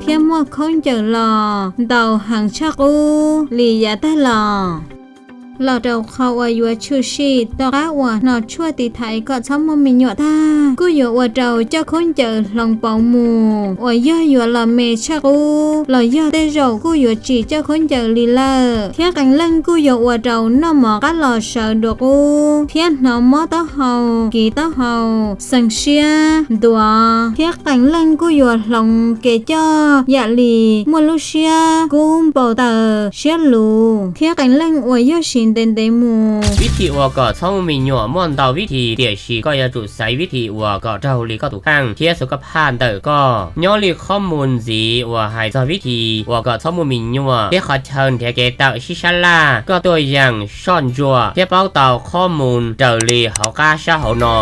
thiab muaj khaub ncaws los ntau heev tshaj qub li yav tag los. Los rau qhov uas yuav tshwm sim tom qab uas hnov tshuaj tiv thaiv kom txhob muaj me nyuam tag, kuj yuav ua rau coj khaub ncaws hloov pauv mus uas yog yuav los me tshaj qub los yog tej zaum kuj yuav tsis coj khaub ncaws li lawm. Thiab qee leej kuj yuav ua rau noj mov qab los sawv dua qub thiab hnov mob taub hau, kiv taub hau, xeev siab, ntuav, thiab qee leej kuj yuav hloov kev coj yam li muaj lub siab kub npau taws, siab luv, thiab qee leej uas yog siv ntev ntev mus. Vib thim uas kom txhob muaj me nyuam muaj ntau vib thim, tiam sis koj yuav tsum xaiv vib thim uas kom raug li koj tus kheej thiab xus koj phaj ntawm koj. Nyob li qhov mus ntxiv uas hais txog vib thim uas kom txhob muaj me nyuam thiab qhov chaw nrhiav kev tawm sib sab laj, koj tuaj yeem soj ntsuam thiab paub tau qhov mus raws li hauv qab sab hauv no.